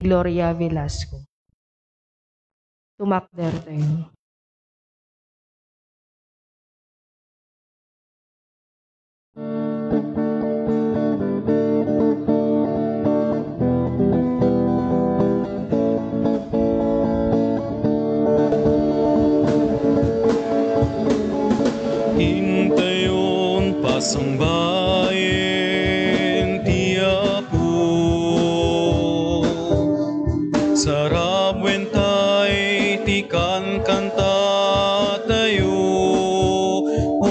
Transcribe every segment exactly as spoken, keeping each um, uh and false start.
Gloria Velasco. Tumakder tayo. Intayon pasangbaen ti Apo. Sarabuen tay ti kankantatayo. O,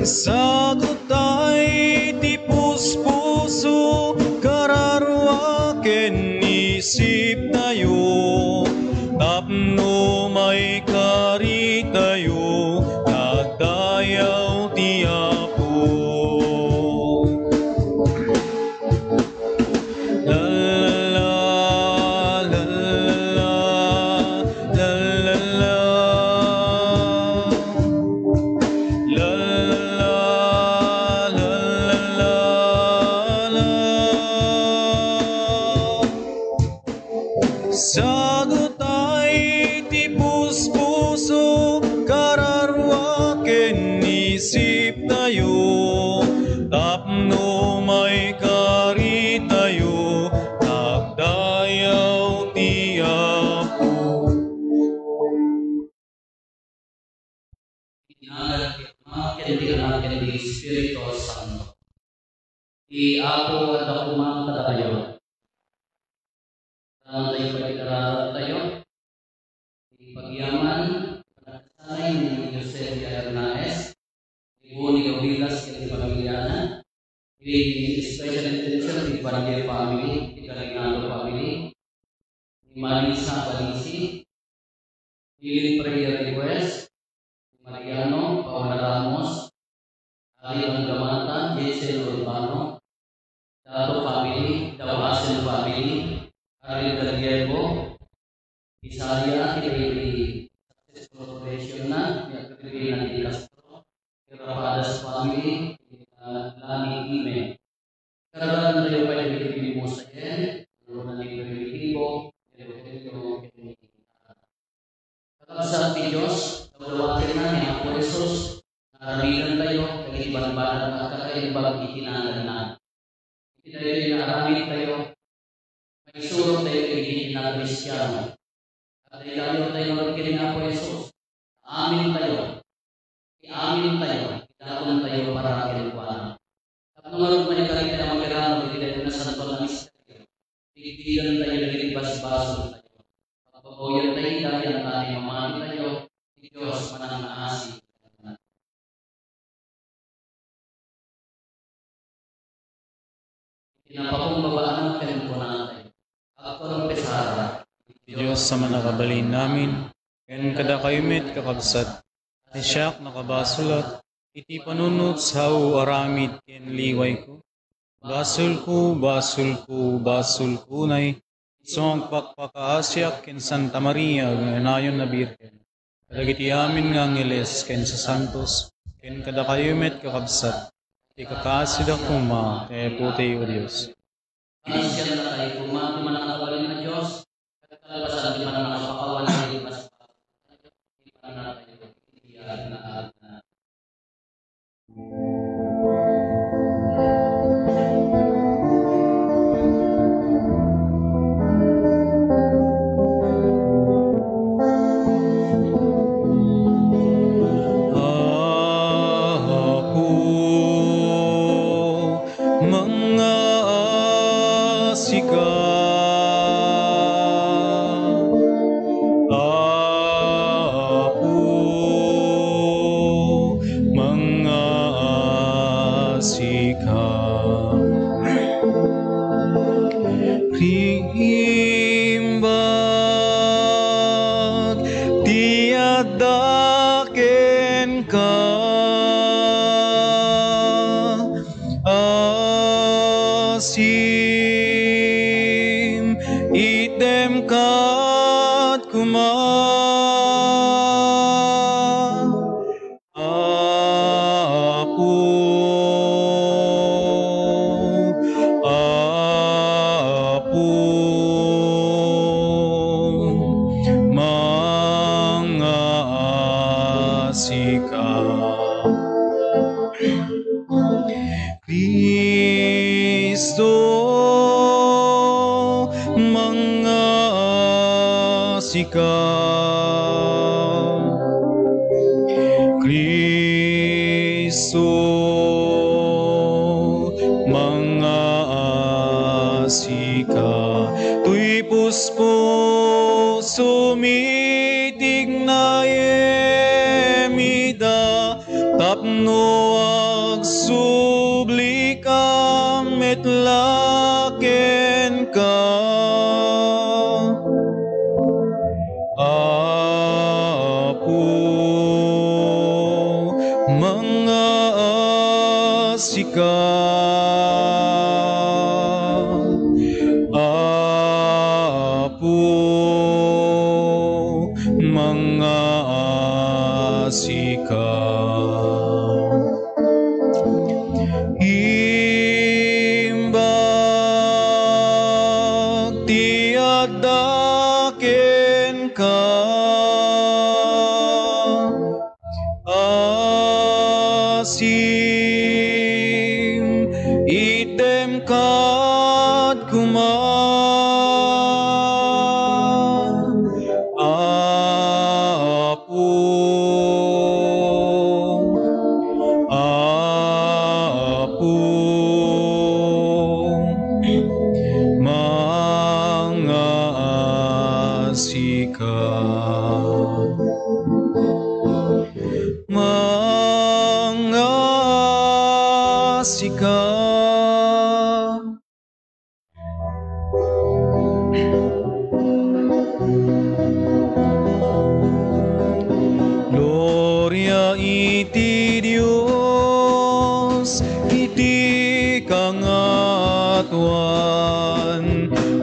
sagut tay ti puspuso, kararua ken isiptayo, tapno maikaritayo, nagdayaw ti Apo. La, la, la, la, la, la, la, la. La, la, la, la, la, la. Sagut tay ti puspuso, kararua ken isiptayo, tapno maikaritayo, nagdayaw ti Apo. Iti nagan ti Ama, ken ti Anak, ken ti Espiritu Santo. Ti Apo adda koma kadakayo. Tayo pay ti kararag tayo. Ti pagyaman, panagsanay ni Jose Villarnaez, ni Bonnie Gavilas, ken ti pamiliana. Iti special intention, ti Bandier family, ti Galinado family, ni Manisa Balisi, healing prayer request, ni Mariano Paola Ramos, Ari Anggamanta, Jetsen Urbano, Dato family, Dawasen family, Ari Gallego, Bisaya, ti Successful Operation na, ni Agripina de Castro, Rapadas family, ni, ah, Lani Ime. Kararag tayo pay dagiti pimmusayen, ni Primitivo, ni Rogelio, ni Kakabsat ti Dios, dawatenna ni Apo Jesus, nga aramidan tayo dagiti bambanag nga agkakaimbag iti naganna. Iti daytoy nga aramid tayo, maisurot tayo iti kinakristiano. Agdaydayaw tayo ngarud ken ni Apo Jesus. Amin tayo. Ti amin tayo, idakon tayo para kenkuana. Tapno ngarud, maikaritayo a makirano iti daytoy a nasantoan a misterio, digdigan tayo dagiti basbasol tayo. Pagbabawian tayo ida, ken ta mamati tayo, ti Dios manangngaasi. Iti napakumbaba a nagan, kunatayo, agkonfesar. Dios a mannakabalin amin, ken kadakayo met, kakabsat, ti siak nakabasolat iti panunot, sao, aramid ken liwayko. Basolko, basolko, basolko, nay, isu nga agpakpakaasiak ken Santa Maria nga Inayon a Birhen, kadagiti amin nga angheles ken sasantos, ken kadakayo met, kakabsat, ti kakaasida koma ti Apo tayo a Dios. Kaasianna tayo koma ti mannakabalin a Dios, ket kalpasan ti mannakapakawan ti basbasol, ti pannatayo iti biag nga agna. Apo, mangngaasika. Apo, mangngaasika. Riimbag ti adda kenka. Asim, itdem kad koma. Apo, mangaasika. Cristo, mangaasika. Cristo, mangaasika. Toy puspusom iti ignaem ida, tapno agsublikam met la kenka. Apo, mangaasika. Apo, mangaasika. Imbag ti adda kenka, asim, itdem kad koma. Apo, Apo, mangaasika. Mangaasika. Gloria iti Dios iti kangatoan,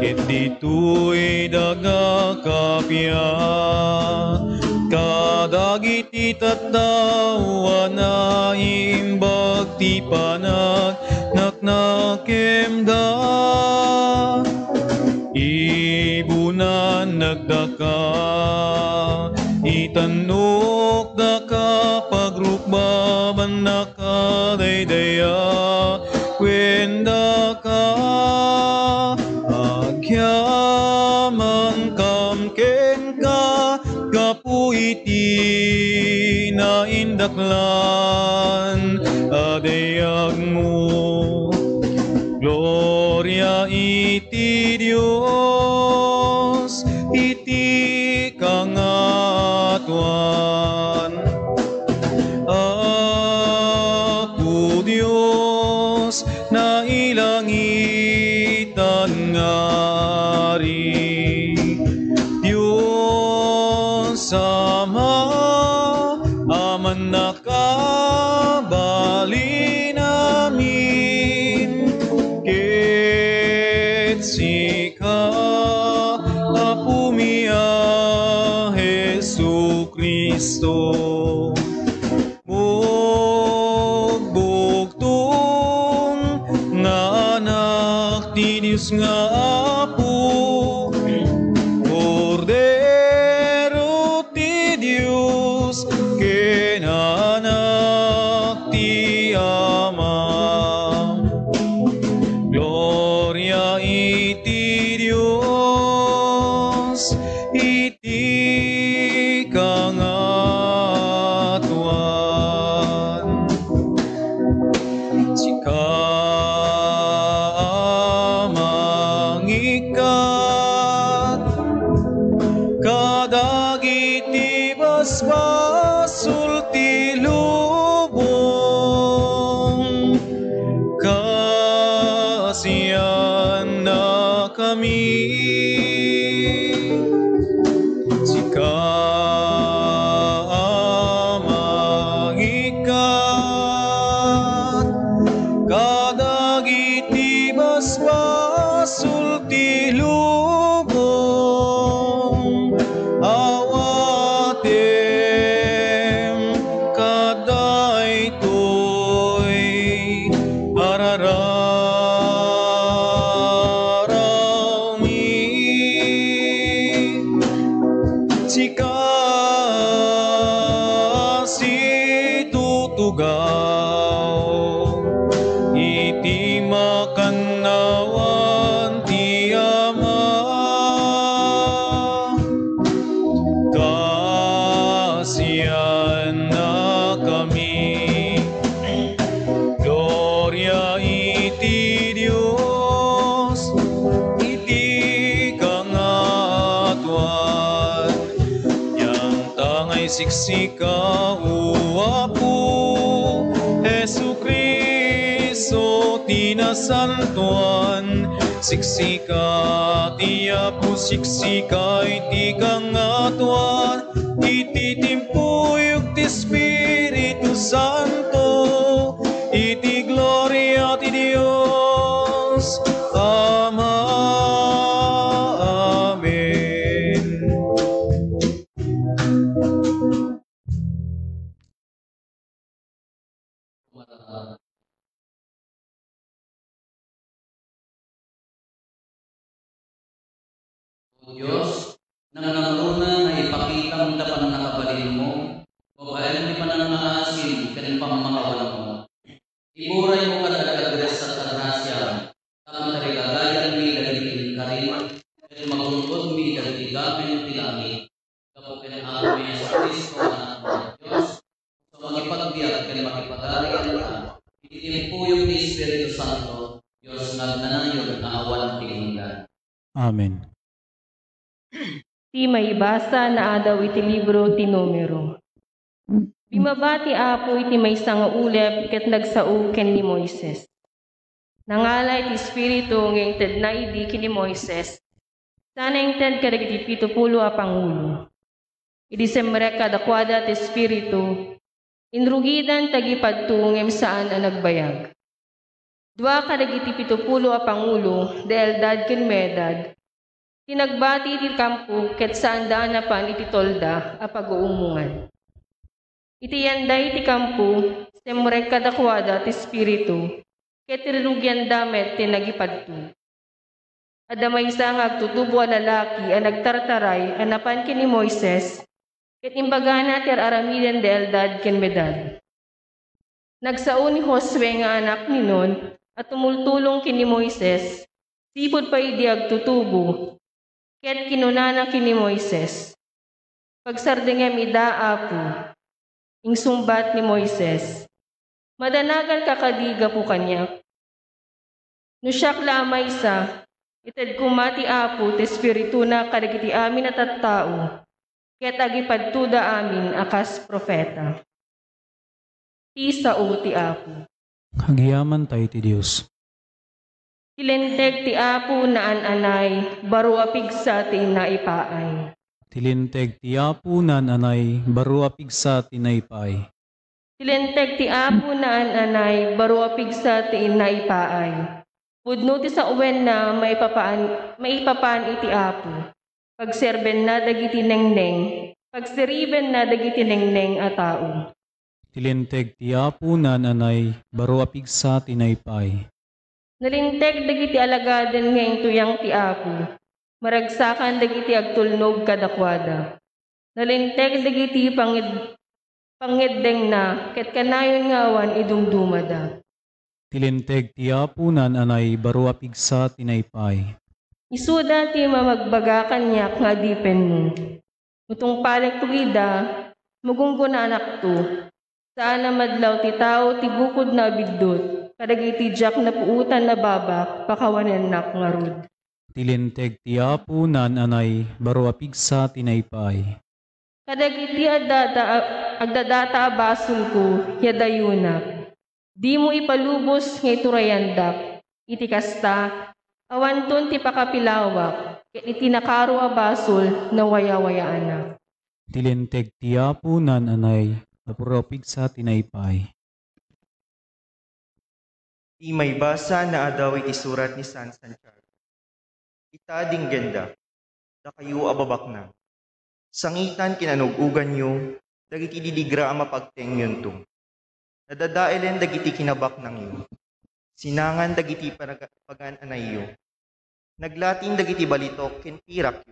ket ditoy daga kappia, kadagiti tattao a naimbag ti panag- naknakemda. Ibunannakdaka, itannokdaka, pagrukbabannak a daydayaw kuendaka, agyamankam kenka gapu iti naindaklan a dayagmo. Gloria iti Dios iti kangatoan. Apo Dios, nailangitan nga Ari, Dios Ama a mannakabalin amin, ket sika, Apomi a Jesu-Cristo, bugbugtong nga Anak ti Dios nga Apo, Kordero ti Dios, ken Anak ti Ama. Gloria iti Dios iti kangatoan. Sika a mangikkat kadagiti basbasol ti lubong, kaasiannakami. Sika a mangikkat kadagiti basbasol ti lubong, awatem kadaytoy a rararaw. Siksika, O Apo Jesu-Cristo, ti nasantoan. Siksika, ti Apo, siksika iti kangatoan. Iti timpuyog ti Espiritu Santo, iti gloria ti Dios Ama. Amen. O Dios, nangnangruna nga ipakitam ti pannakabalinmo, babaen ti panangngaasim ken pammakawanmo. Iburaymo kadagiti agres a grasiam, tapno tarigagayanmi dagiti inkarim, ket magun-odmi dagiti gamin ti langit. Gapu ken Apomi Jesu-Cristo, Anakmo a Dios, so mangipagbiag ken makipagari kenka, iti timpuyog ti Espiritu Santo, Dios nga agnanayon a awan ti inggan. Amen. Ti maibasa naadaw iti libro ti Numero. Bimmaba ti Apo iti maysa nga ulep ket nagsao ken ni Moises. Nangala iti Espiritu nga intedna idi ken ni Moises, sana inted kadagiti pito pulo a pangulo. Idi simrek kadakuada ti Espiritu, inrugidan ti agipadto ngem saan a nagbayag. Dua kadagiti pito pulo a pangulo, da Eldad ken Medad, ti nagbati iti kampo ket saanda a napan iti tolda a pag-uumongan. Iti yanda iti kampo, simrek kadakuada ti Espiritu, ket rirugianda met ti nagipadto. Adda maysa nga agtutubo a lalaki a nagtartaray a napan ken ni Moises, ket imbagana ti ar-aramiden da Eldad ken Medad. Nagsao ni Josue nga anak ni Nun a tumultulong ken ni Moises, sipud pay idi agtutubo, ket kinunana ken ni Moises, "Pagsardengem ida, Apo." Insungbat ni Moises, "Madanaganka kadi gapu kaniak? No siak la a maysa, ited koma ti Apo ti Espirituna kadagiti amin a tattao, ket agipadtoda amin a kas profeta." Ti sao ti Apo. Agyamankami iti Dios. Ti linteg ti Apo naan-anay, baro a pigsa ti naipaay. Ti linteg ti Apo naan-anay, baro a pigsa ti naipaay. Ti linteg ti Apo naan-anay, baro a pigsa ti naipaay. Pudno ti sawenna maipapan, maipapan iti Apo. Pagserbenna dagiti nengneng, pagsiribenna dagiti nengneng a tao. Ti linteg ti Apo naan-anay, baro a pigsa ti naipaay. Nalinteg dagiti alagaden nga intuyang ti Apo, maragsakan dagiti agtulnog kadakuada. Nalinteg dagiti panged-, pangeddengna, ket kanayon nga awan idumdumada. Ti linteg ti Apo naan-anay, baro a pigsa ti naipaay. Isuda ti mamagbaga kaniak nga adipenmo. No tungpalekto ida, magungunanakto. Saan a madlaw ti tao ti bukodna a biddut, kadagiti diak napuotan a babak, pakawanennak ngarud. Ti linteg ti Apo naan-anay, baro a pigsa ti naipaay. Kadagiti addada-, agdadata a basolko, yadayonak. Dimo ipalubos nga iturayandak. Iti kasta, awanton ti pakapilawak, ket iti nakaro a basol, nawayawayaanak. Ti linteg ti Apo naan-anay, baro a pigsa ti naipaay. Ti maibasa naadaw iti surat ni San Santiago. Ita, dinggenda, dakayo a babaknang, sangitan ken anug-uganyo dagiti didigra a mapagtengyonto. Nadadaelen dagiti kinabaknangyo. Sinangan dagiti panaga-, pagan-anayyo. Naglatin dagiti balitok ken pirakyo.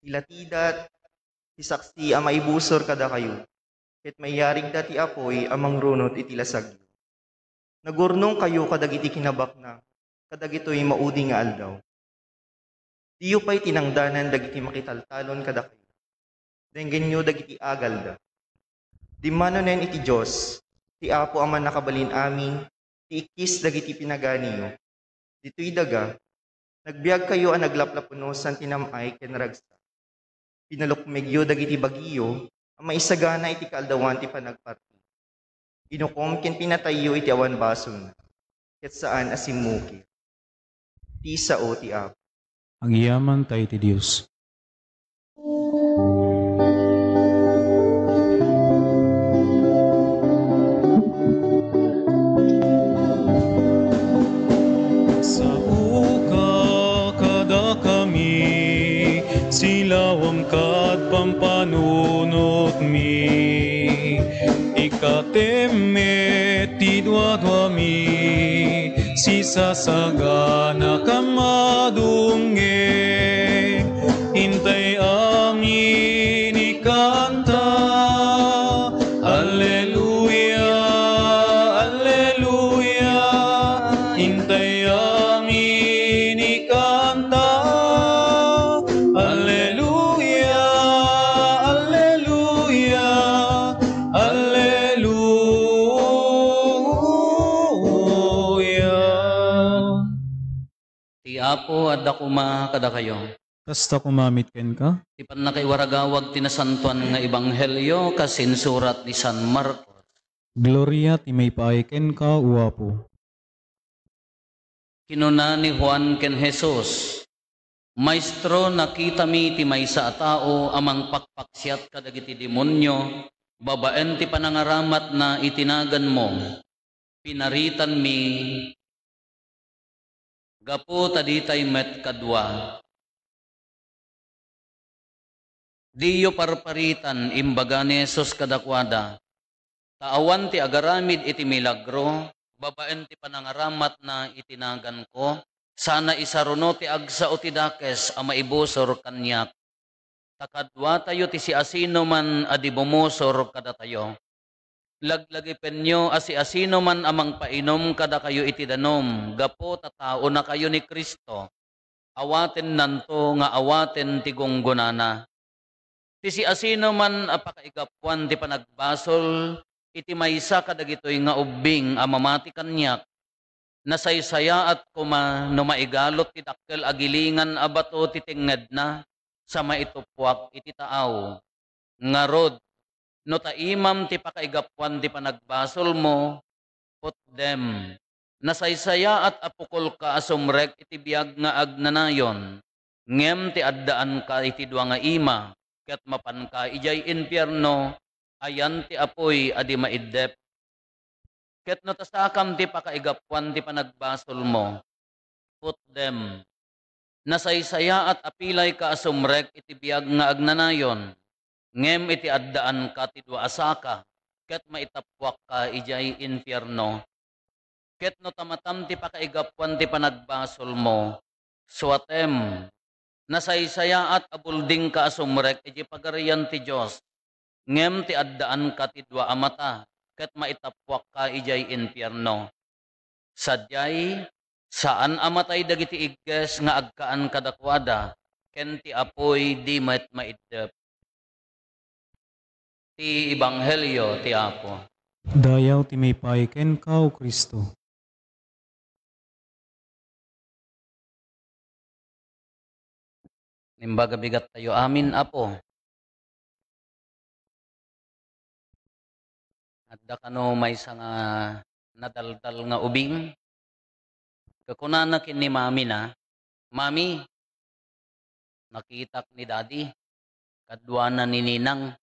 Ti latidat, ti saksi a maibusor kadakayo, ket maiyarigda ti apuy a mangrunot iti lasagyo. Nagurnongkayo kadagiti kinabaknang kadagitoy maudi nga aldaw. Diyo pay tinangdanan dagiti makitaltalon kadakayo. Denggenyo dagiti agalda. Dimmanonen iti Dios, ti Apo a Mannakabalin-amin, ti ikkis dagiti pinaganiyo. Ditoy daga, nagbiagkayo a naglaplapunosan ti nam-ay ken ragsak. Pinalukmegyo dagiti bagiyo, a maisagana iti kaaldawan ti panagparti. Inukom ken pinatayyo iti awan basolna, ket saan a simmukir. Ti sao ti Apo. Agyamankami iti Dios. Saoka kadakami, silawem ket pampanunotmi. Ikatem met ti duaduami, sisasagana ka madungngeg. Intay amin ikanta, Alleluia, Alleluia. Intay amin ikanta, Alleluia, Alleluia, Alleluia. Ti Apo adda koma kadakayo. Kasta koma met kenka. Ti pannakaiwaragawag ti nasantoan nga ebanghelio kas insurat ni San Marcos. Gloria ti maipaay kenka, O Apo. Kinuna ni Juan ken Jesus, "Maestro, nakitami ti maysa a tao a mangpakpaksiat kadagiti demonio babaen ti panangaramatna iti naganmo. Pinaritanmi gapu ta ditay met kadua." "Diyo parparitan," imbaga ni Jesus kadakuada, "ta awan ti agaramid iti milagro babaen ti panangaramatna iti naganko, sana isaruno ti agsao ti dakes a maibusor kaniak. Ta kaduatayo ti siasinoman a di bumusor kadatayo. Laglagipenyo a siasinoman a mangpainom kadakayo iti danum gapu ta taonakayo ni Cristo, awatennanto nga awaten ti gunggonana. Ti siasinoman a pakaigapuan ti panagbasol iti maysa kadagitoy nga ubbing a mamati kaniak, nasaysayaat koma no maigalot ti dakkel a gilingan a bato ti tengngedna sa maituppuak iti taaw. Ngarud, no ta imam ti pakaigapuan ti panagbasolmo, putdem. Nasaysayaat a pukolka a sumrek iti biag nga agnanayon, ngem ti addaanka iti dua nga ima, ket mapanka idiay infierno, ayan ti apuy a di maiddep. Ket no ta sakam ti pakaigapuan ti panagbasolmo, putdem. Nasaysayaat a pilayka a sumrek iti biag nga agnanayon, ngem iti addaanka ti dua a saka, ket maitappuakka idiay infierno. Ket no ta matam ti pakaigapuan ti panagbasolmo, suatem. Nasaysayaat a buldingka a sumrek iti Pagarian ti Dios, ngem ti addaanka ti dua a mata, ket maitappuakka idiay infierno. Sadiay, saan a matay dagiti igges nga agkaan kadakuada, ken ti apuy di met maiddep. Ti Ebanghelio ti Apo. Dayaw ti maipaay kenka, O Cristo. Naimbag a bigattayo amin, Apo. Adda kano maysa nga nadaldal nga ubing? Kakunana ken ni mamina, "Mami, nakitak ni Daddy, kaduana ni Ninang,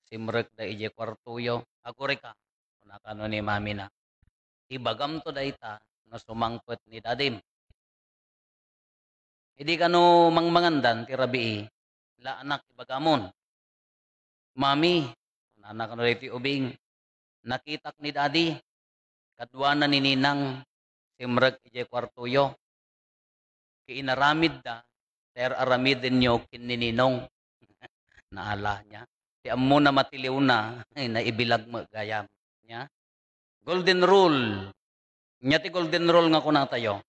simrekda idiay kuartoyo. Agurika," kuna kano ni mamina. "Ibagamto dayta no sumangpet ni Dadim." Idi kano mangmangandan ti rabii, "La, anak, ibagamon." "Mami," kunana kano daytoy ubing, "nakitak ni Daddy, kaduana ni Ninang, simrek idiay kuartoyo. Ket inaramidda, ta ar-aramidenyo ken ni Ninong." Naala niya. Ti ammona matiliwna, ay, naibilag met gayam. Nia? Golden rule. Nia ti golden rule nga kunatayo.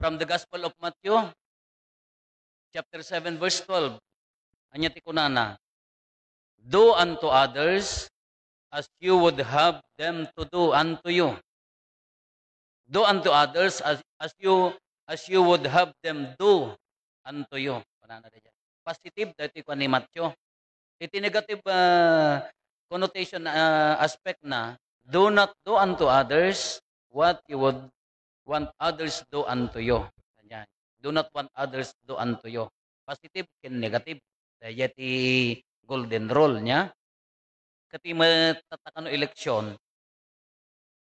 From the Gospel of Matthew, chapter seven, verse twelve. Ania ti kunana? "Do unto others as you would have them to do unto you." "Do unto others as, as you, as you would have them do unto you." Kunana dayta. Positive daytoy kua ni Matthew. Iti negative, ah, connotation, ah, aspect na, "Do not do unto others what you would want others do unto you." Yan. "Do not want others do unto you." Positive ken negative. Dayta ti golden rule niya. Ket ti met tatta kano eleksyon,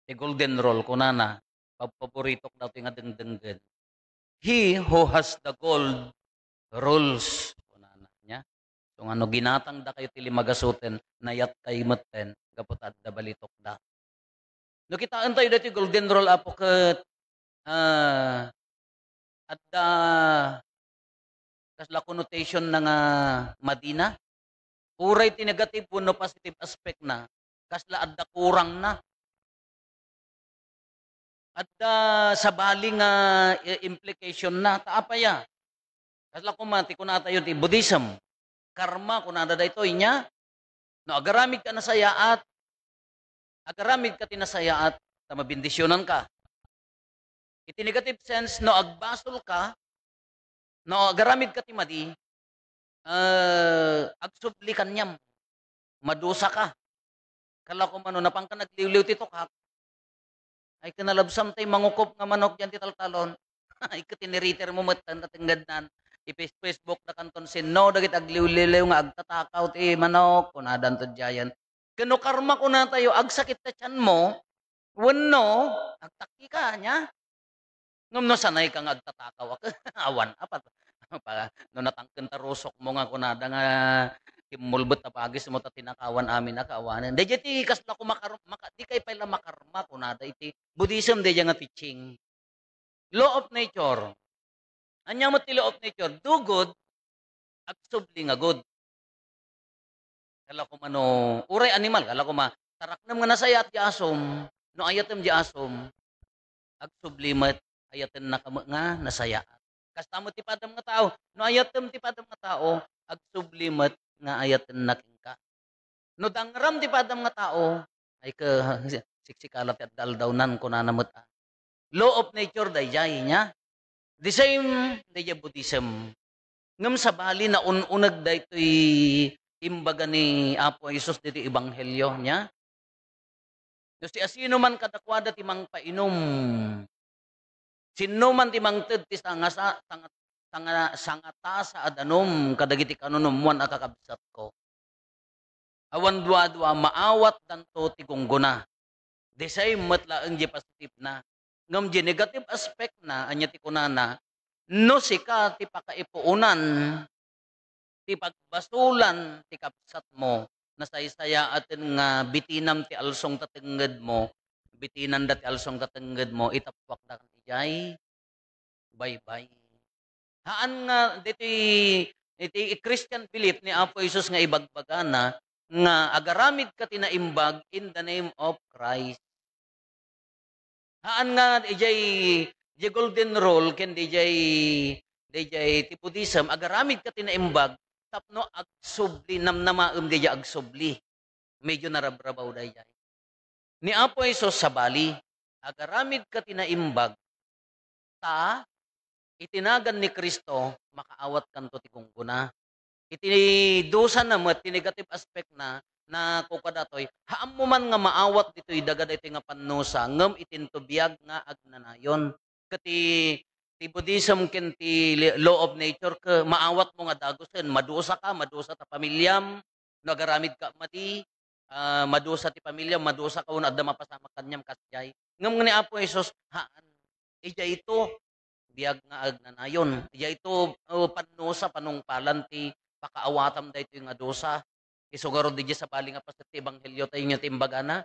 ti golden rule, kunana, pab-, paboritok datoy nga dengdenggen. "He who has the gold rules," kunana niya. So, nga no ginatangdakayo ti lima gasuten, nayatkayo metten, gapu ta adda balitokda. No kitaentayo daytoy golden rule, Apo, ket, ah, adda kasla connotation na nga madina. Uray ti negative wenno positive aspect na, kasla adda kurang na. Adda sabali nga, eh, implication na. Ta apay a? Kasla koma ti kunatayo ti Buddhism. Karma, kunada daytoy, nya, no agaramid ka nasayaat, agaramid ka ti nasayaat, ta mabendisionan ka. Iti negative sense, no agbasol ka, no agaramid ka ti madi, eh, agsubli kaniam, madusa ka. Kala ko mano, napanka nagliwliw ti tukak. Ay, kinalabsam tay mangukob nga manok diyan ti taltalon. Ay, katiniriter mo met, tan-, tatengngednan. Ipis-, Facebook da kanton sinno, dagiti agliwliw nga agtatakaw ti manok, kunadanto diayen. Ken no karma kunatayo, agsakit ta tianmo, wenno agtakki ka, nya? Ngem no sanay ka nga agtatakaw, ak-, awan, apat, pa-, no natangken ta rusokmo nga kunada nga kimmulbet ta bagismo ta tinakawan amin a kaawanen. Daydiay ti kasla ko makar-, maka-, di kay pay la makarma kunada iti Buddhism, daydiay nga teaching. Law of nature. Ania met ti law of nature? Do good, agsubli nga good. Kala ko mano, uray animal, kala ko ma-, taraknem nga nasayaat di asom, no ayatem di asom, agsubli met, ayatennak met nga nasayaat. Kasta met ti padam nga tao, no ayatem ti padam nga tao, agsubli met nga ayatennak kenka. No dangram ti padam nga tao, ay ka, siksikala ti adda aldawnan, kunana met, ah. Law of nature daydiay, nya? The same daydiay Buddhism. Ngem sabali, naun-uneg daytoy imbaga ni Apo Jesus ditoy ebanghelio, nya? No siasinoman kadakuada ti mangpainom, sinnoman ti mangted ti sangasa-, sanga-, sanga-, sangatasa a danum kadagiti kanunummoan a kakabsatko, awan duadua, maawatdanto ti gunggona. The same met laeng di positive na. Ngem di negative aspect na, ania ti kunana, no sika ti pakaipuonan ti pagbasolan ti kabsatmo, nasaysayaaten nga bitinam ti alsong ta tengngedmo, bitinanda ti alsong ta tengngedmo, itappuakda kan idiay baybay. Haan nga ditoy, iti Christian belief ni Apo Jesus nga ibagbagana nga agaramid ka ti naimbag in the name of Christ. Haan nga idiay, idiay golden rule ken idiay, idiay ti Buddhism, agaramid ka ti naimbag tapno agsubli, namnamaem idiay agsubli. Medyo narabrabaw daydiay. Ni Apo Jesus, sabali, agaramid ka ti naimbag, ta iti nagan ni Cristo, makaawatkanto ti gunggona. Iti dusana met, ti negative aspect na, na kukadatoy, haanmo man nga maawat ditoy daga daytoy nga pannusa, ngem itinto biag nga agnanayon. Ket ti, ti Buddhism ken ti li-, law of nature, ke maawatmo nga dagusen, madusa ka, madusa ta pamiliam, no agaramid ka madi, ah, madusa ti pamiliam, madusa ka, wenno adda mapasamak kaniam, kasdiay. Ngem ni Apo Jesus, haan. Idiay ito, biag nga agnanayon. Idiay ito, oh, pannusa, panungpalan ti pakaawatam daytoy nga dusa. Isu ngarud, idiay sabali nga paset ti ebanghelio tayo nga ti imbagana.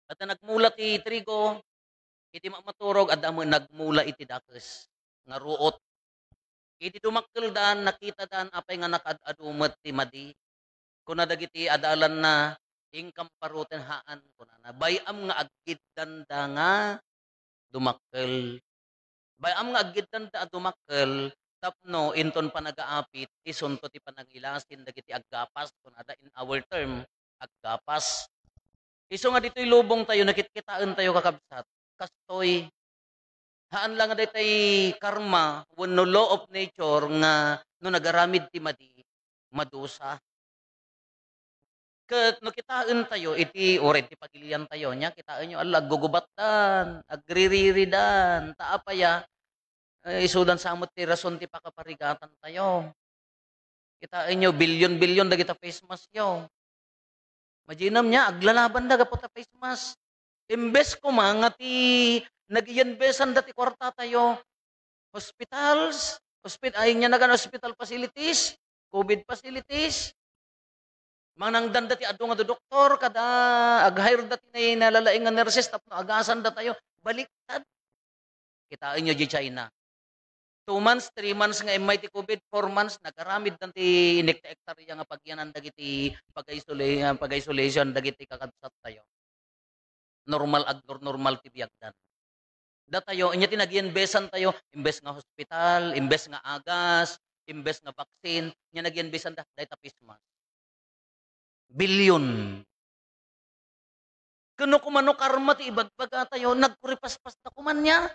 Ket nagmula ti trigo, iti mamaturog, adda met nagmula iti dakes nga ruot. Idi dumakkeldan, nakitada apay nga nakaad-adu met ti madi. Kuna dagiti adalanna, "Inkam paruten haan," kunana. Bay-am nga aggiddanda nga dumakkel. Bay-am nga aggiddanda a dumakkel tapno inton panagaapit, isunto ti panangilasin dagiti aggapas, kunada in our term, aggapas. Isu nga ditoy lubong tayo, nakitkitaen tayo, kakabsat. Kastoy, haan la nga daytay karma wenno law of nature nga no nagaramid ti madi, madusa. Ket no kitaentayo iti, uray ti pagiliantayo, nia, kitaenyo, ala, aggugubatdan, agririridan, ta apay a, eh, isudan sa met ti rason ti pakaparigatantayo. Kitaenyo, bilyon-bilyon dagita face maskyo. Imaginem, nia, aglalabanda gapu ta face mask. Imbes koma nga ti nag-iinbesanda ti kuartatayo, hospitals, hospit-, ay, nia, nagan hospital facilities, covid facilities, manangdanda ti adu nga doktor, kada ag-hire da ti nalalaing nga nurses tapno agasandatayo. Baliktad. Kitaenyo di China. Two months, three months nga immay ti covid, four months, nagaramiddan ti inek-, hektarya nga pagyanan dagiti pag-isola-, ah, pag-isolation dagiti kakabsattayo. Normal, agnormal ti biagdan. Datayo, inya ti nag-iinbesantayo, imbes nga hospital, imbes nga agas, imbes nga vaccine, inya nag-iinbesanda, dayta face mask. Bilyon. Ken no kumano karma ti ibagbagatayo, nagkuripaspasda koman nia.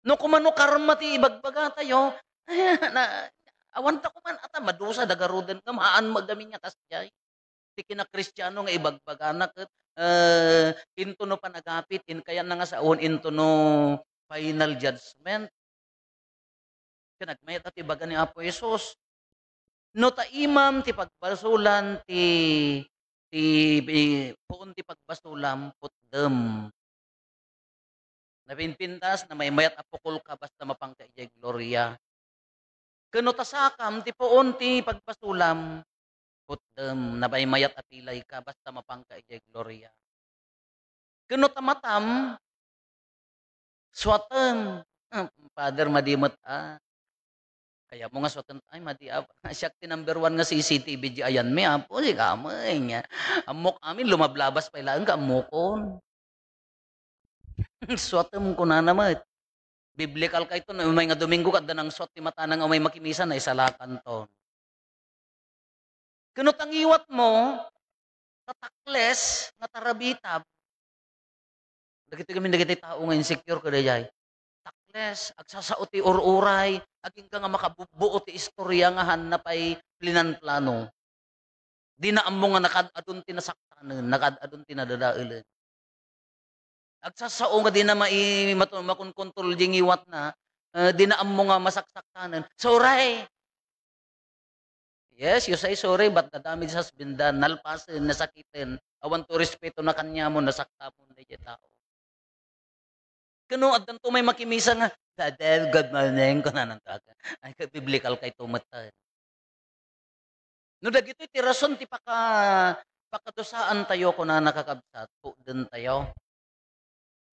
No kumano karma ti ibagbagatayo, na, awanta koman, ata madusa da garuden ngem haan mo gamin nia kasdiay. Ti kinakristiano nga ibagbagana ket, eh, into no panagapit, in-, kayatna nga saoen into no final judgment. Ket nagmayat ti ibaga ni Apo Jesus, "No ta imam ti pagbasolan ti, ti, ti puon ti pagbasulam, putdem. Napinpintas, namaymayat a pukolka, basta mapanka idiay gloria. Ken no ta sakam ti puon ti pagbasulam, putdem, namaymayat a pilayka, basta mapanka idiay gloria. Ken no ta matam, suatem." Hmm, Father, madi met, ah. Kayatmo nga suatem, ay, madi, ah. Siak ti number one nga C C T V di ayanmi, Apo, sika met, nia. Ammok amin, lumablabas pay laeng ka, ammokon. Suatem, kunana met. Biblikal kayto, no umay nga Domingo, ket adda nangsuat ti matana nga umay makimisa, naisalakanton. Ken no ta ngiwatmo, ta takles nga tarabitab. Dagiti gamin dagiti tao nga insecure kadaydiay. Takles, agsasao ti ur-uray, agingga nga makabubbuo ti istorya nga haanna pay plinanplano. Dina ammo nga nakaad-adun ti nasaktanen, nakaad-adun ti nadadaelen. Agsasao nga dina mai-, matu-, makonkontrol di ngiwatna, eh, dina ammo nga masaksaktanen. Sorry. Yes, you say sorry, but the damage has been done. Nalpasen, nasakiten. Awan to respeto na kaniamon, nasaktamon daydiay tao. Ken no, addanto may makimisa nga, "Father, good morning," kunananto. Ay, ket biblikal kayto met. No dagitoy ti rason ti paka-, pakadusaantayo, kunana, kakabsat, pukdentayo.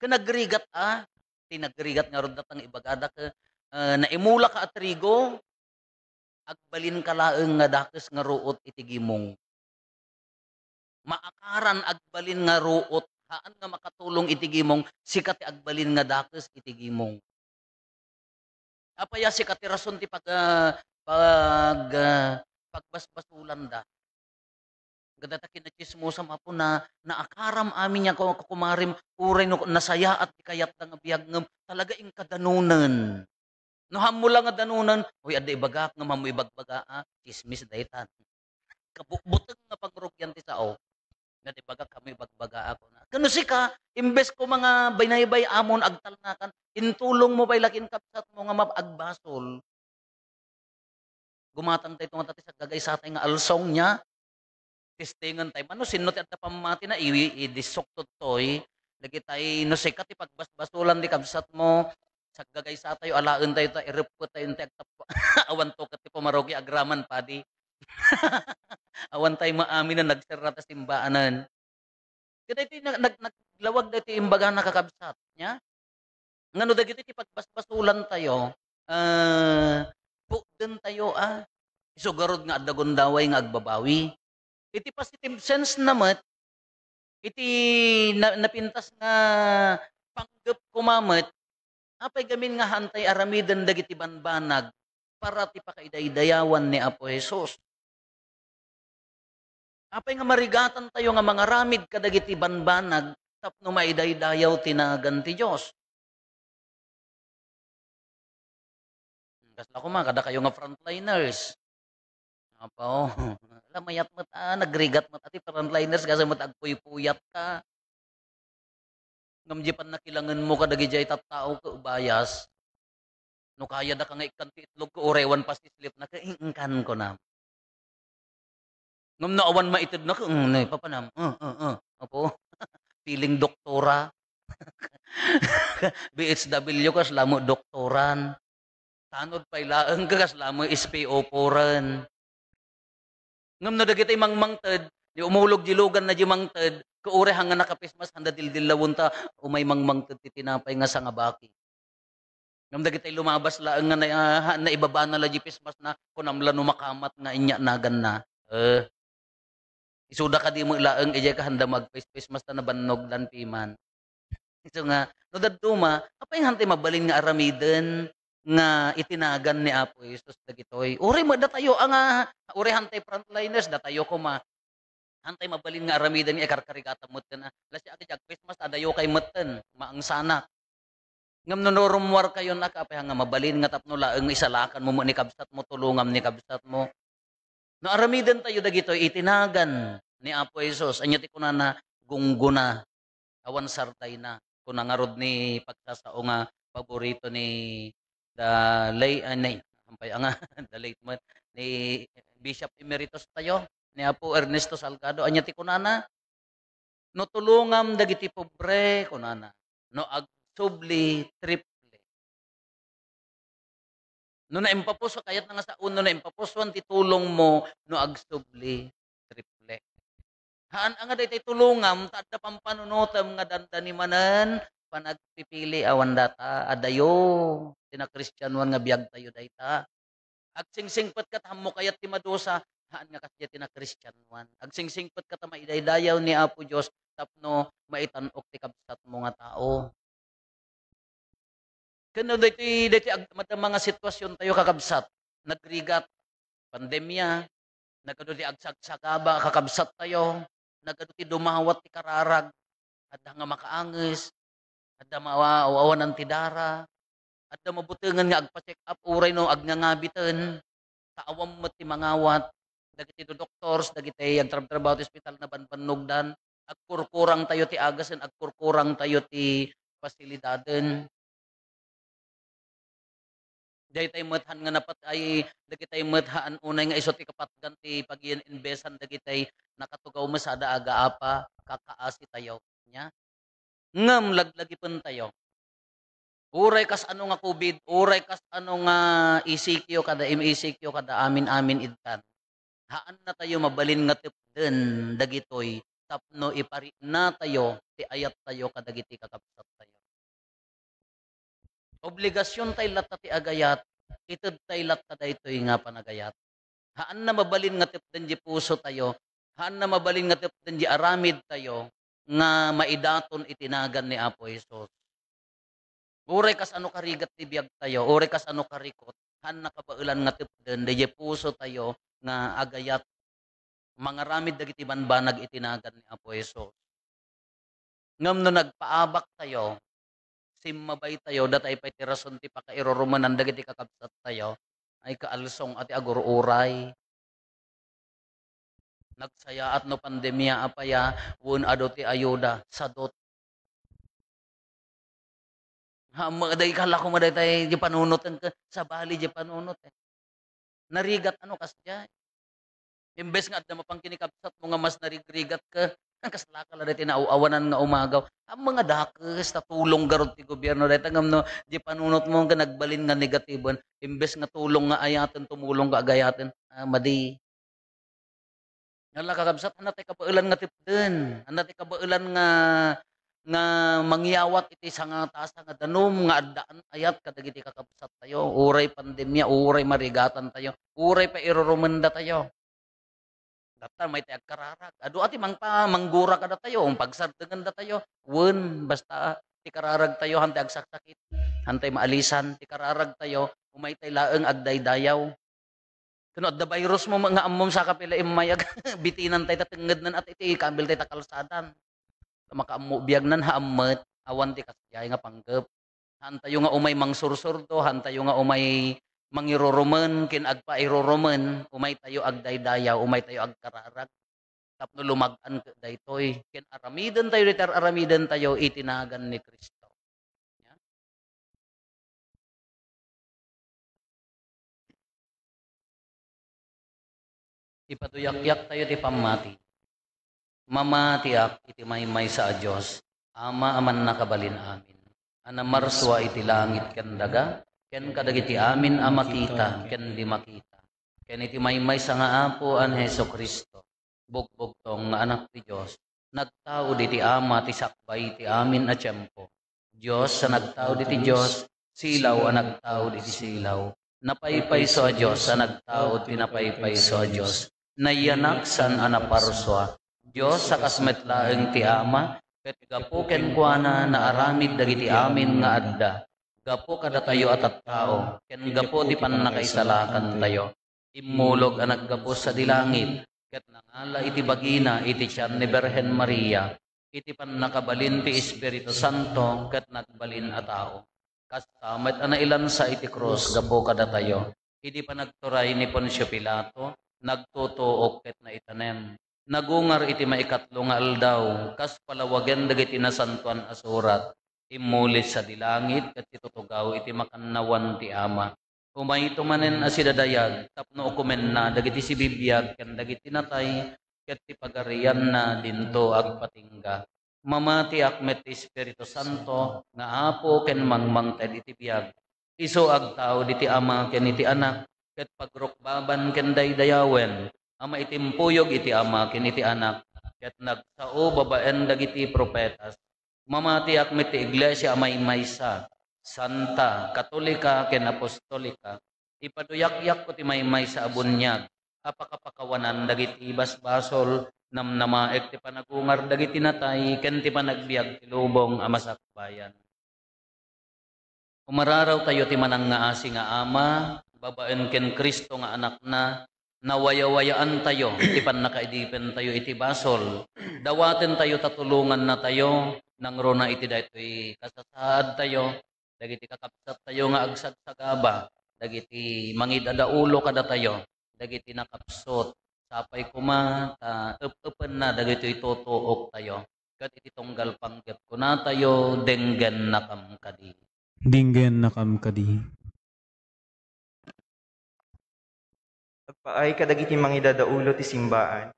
Ken nagrigat a, ti nagrigat ngarud datang ibagada ket, eh, naimulaka a trigo, agbalinka laeng nga dakes nga ruot iti gimong. Maakaran agbalin nga ruot, haan nga makatulong iti gimong, sika ti agbalin nga dakes iti gimong. Apay a sika ti rason ti pag-, ah, pag-, ah, pagbasbasolanda? Kadata kinachismosam, Apo, na naakaram amin nga ku-, kukumarim, uray no nasayaat ti kayatda nga biag, ngem talaga inka danunen. No hammo la nga danunen, "Uy, adda ibagak," ngem hammo ibagbaga, ah, chismis daytan. Kabutbuteng nga pangrugian ti sao. Nga ti bagak, hammo ibagbaga ako na. Ken no sika, imbes ko mga binaybay-amon, agtalnakan, intulong mo pay la ken kabsat mo nga map-, agbasol. Gumatang tayo nga ti saggagaysatay nga alsong niya. Testingan tayo man no sinno ti adda pammatina, i-, i-, idisok toy. Dagitay no sika ti pagbasbasolan ti kabsat mo, saggagaysatayo, alaen tayo ta, irepket tayo, ti agtap-, awan to ket ti pumarogi agraman, padi. Awan tayo maamin a nagserra ta simbaanan. Kadaytoy nag-, nag-, naglawag daytoy imbagana, kakabsat, nia? Ngano dagitoy ti pagbasbasolan tayo, ah, pukden tayo, ah, isu garud nga adda gundaway nga agbabawi. Iti positive sense na met, iti na-, napintas nga panggep koma met, apay gamin nga haantay aramiden dagiti banbanag para ti pakaidaydayawan ni Apo Jesus? Apay nga marigatantayo nga mangaramid kadagiti banbanag tapno maidaydayaw ti nagan ti Dios? Kasla koma, kadakayo nga frontliners. Apo, ala mayat met, ah, nagrigat met, ati frontliners, gasa met agpuypuyat ka. Ngem di pannakilangenmo kadagijay tattao ket bayas. No kayada ka nga ikkan ti itlog ket uray awan pastislipna ket, "Ing-, ingkan," kunam. Ngem no awan maitedna ket, "Mm, ne, papanam, uh, uh, uh, apo." Feeling doktora. B H W kasla mo doktoran. Tanod pay laeng ket kasla mo S P O four-en. Ngem no dagiti mangmangted, di umulog di luganna di mangted, ket uray hanga naka-face mask, handa dildillawenta, umay mangmangted ti tinapay nga sangabaki. Ngem dagiti lumabas laeng nga na-, ah, naibabana la di face mask-na, kunam la no makamat nga inyanaganna. Eh, isuda kadi met laeng, idiay ka handa mag-face, face mask ta nabannogdan piman. Isu nga, no dadduma, apay nga hantay mabalin nga aramiden nga itinagan ni Apo Jesus dagitoy? Uray met datayo a nga, uray hantay frontliners, datayo koma. Hantay mabalin nga aramiden nga ikarkarigatan metten a, la siak iti agpesmas, adayo kay metten, maangsanak. Ngem no narummuarkayon a, apay nga mabalin nga tapno laeng nga isalakanmo met ni kabsatmo, tulongam ni kabsatmo. No aramiden tayo dagitoy, itinagan ni Apo Jesus. Ania ti kunana? Gunggona. Awan sardayna. Kuna ngarud ni pagsasao nga paborito ni the late, ah, ni, ampay, ah, nga, the late man, ni Bishop Emeritus tayo, ni Apo Ernesto Salgado. Ania ti kunana? "No tulongam dagiti pobre," kunana. "No agsubli, triple." No naimpapuso, kayatna nga sao, no naimpapusoan ti tulongmo, no agsubli, triple. Haan a nga daytoy tulongam, ta adda pampanunotem nga dandani manen panagpipili awan data. Adayo ti nakristianoan nga biagtayo dayta. Agsingsingpet ket hammo kayat ti madusa, haan nga kasdiay ti nakristianoan. Agsingsingpet ket a maidaydayaw ni Apo Dios tapno maitan-ok ti kabsatmo nga tao. Ken no daytoy, daytoy ag-, madama nga sitwasiontayo, kakabsat, nagrigat, pandemia, nagadu ti agsagsagaba, kakabsattayo, nagadu ti dumawat ti kararag, adda nga makaanges, adda mawa-, awanan ti dara, adda mabutengen nga agpa-check up uray no agnangabiten, ta awan met ti mangawat, dagiti do-, doctors, dagiti agtrabtrabaho ti ospital, nabanbannogdan, agkurkurangtayo ti agasen, agkurkurangtayo ti pasilidaden. Daytay met haan nga napatay, dagitay met haan unay nga isu ti kapatgan ti pagin-investan dagitay nakatugaw met sada agaapa, kakaasitayo. Nya? Ngem laglagipentayo. Uray kas ano nga covid, uray kas ano nga E C Q kada M E C Q kada amin-amin idtan. Haannatayo mabalin nga tepden dagitoy tapno ipariknatayo ti ayattayo kadagiti kakabsattayo. Obligasiontay latta ti agayat, itedtay latta daytoy nga panagayat. Haanna mabalin nga tepden di pusotayo, haanna mabalin nga tepden di aramidtayo nga maidaton iti nagan ni Apo Jesus. Uray kas ano karigat ti biagtayo, uray kas ano karikot, haanna kabaelan nga tepden daydiay pusotayo nga agayat mangaramid dagiti banbanag iti nagan ni Apo Jesus. Ngem no nagpaabaktayo, simmabaytayo, datay pay ti rason ti pakairurumenan dagiti kakabsattayo, ay kaalsong a ti agur-uray. Nagsayaat no pandemia, apay a, wen adu ti ayuda, sadot. Ha, ma-, day kala ko ma daytay di panunoten ket sabali di panunot, eh. Narigat ano kasdiay. Imbes nga adda mapan kinikabsatmo nga mas narigrigat ka, kasla ka la daytay naaw-awanan nga umagaw. Ammom nga dakes ta tulong garud ti gobierno dayta ngem no di panunotmo nga nagbalin nga negatiben, imbes nga tulong nga ayaten, tumulong ka agayaten, ah, madi. Nga la, kakabsat, ania ti kabaelan nga tepden? Ania ti kabaelan nga, nga mangyawat iti sangatasa nga danum nga addaan ayat kadagiti kakabsattayo? Uray pandemia, uray marigatantayo, uray pairurumendatayo. Datta, mayta agkararag. Adu a ti mangpa-, manggura kadatayo, pagsardengandatayo. Wen, basta ti kararagtayo, hantay agsaksakit, hantay maalisan, ti kararagtayo, umaytay laeng agdaydayaw. Ken no adda virus mo nga ammom sa kapila immay ag-, bitinantay ta tengngednan at iti kabiltay ta kalsadan. Ta makaammo biagnan, haan met, awan ti kasdiay nga panggep. Haantayo nga umay mangsursurdo, haantayo nga umay mangirurumen ken agpairurumen, umaytayo agdaydayaw, umaytayo agkararag. Tapno lumag-an ket daytoy, ken aramidentayo daytoy ar-aramidentayo iti nagan ni Cristo. Yan. Ipaduyakyak tayo ti pammati. Mamatiak iti maymaysa a Dios, Ama a mannakabalin amin, a namarsua iti langit ken daga, ken kadagiti amin a makita ken di makita, ken iti maymaysa nga Apo a ni Jesu-Cristo, bugbugtong nga Anak ti Dios, nagtaud iti Ama ti sakbay ti amin a tiempo. Dios a nagtaud iti Dios, silaw a nagtaud iti silaw. Napaypayso a Dios a nagtaud ti napaypayso a Dios. Nayanak saan a naparsua. Dios a kas met laeng ti Ama, ket gapu kenkuana naaramid dagiti amin nga adda. Gapu kadatayo a tattao, ken gapu ti pannakaisalakantayo. Immulog a naggapu sadi langit, ket nangala iti bagina iti tian ni Birhen Maria, iti pannakabalin ti Espiritu Santo, ket nagbalin a tao. Kasta met a nailansa iti krus gapu kadatayo. Idi panagturay ni Poncio Pilato, nagtutuok ket naitanem. Nagungar iti maikatlo nga aldaw, kas palawagen dagiti Nasantoan a Surat. Immuli sadi langit ket itutugaw iti makannawan ti Ama. Umayto manen a sidadayag tapno ukomenna dagiti sibibiag ken dagiti natay, ket ti pagarianna dinto agpatingga. Mamatiak met ti Espiritu Santo nga Apo ken mangmangted iti biag. Isu agtaud iti Ama ken iti Anak, ket pagrukbaban ken daydayawen a maitimpuyog iti Ama ken iti Anak, ket nagsao babaen dagiti profetas. Mamatiak met ti iglesia a maymaysa, santa, katolika, ken apostolika. Ipaduyakyak ko ti maymaysa a buniag a pakapakawanan dagiti basbasol, namnamaek ti panagungar dagiti natay, ken ti panagbiag ti lubong a masakbayan. Umararaw tayo ti manangngaasi nga Ama, babaen ken Cristo nga Anakna, nawayawayaan tayo ti pannakaidipen tayo iti basol. Dawaten tayo ta tulonganna tayo, nangruna iti daytoy kasasaad tayo, dagiti kakabsat tayo nga agsagsagaba, dagiti mangidadaulo kadatayo, dagiti nakapsut, sapay koma ta ep-epenna dagitoy tutuok tayo. Ket iti tunggal panggep kunatayo, denggennakam kadi. Denggennakam kadi. Agpaay kadagiti mangidadaulo ti simbaan,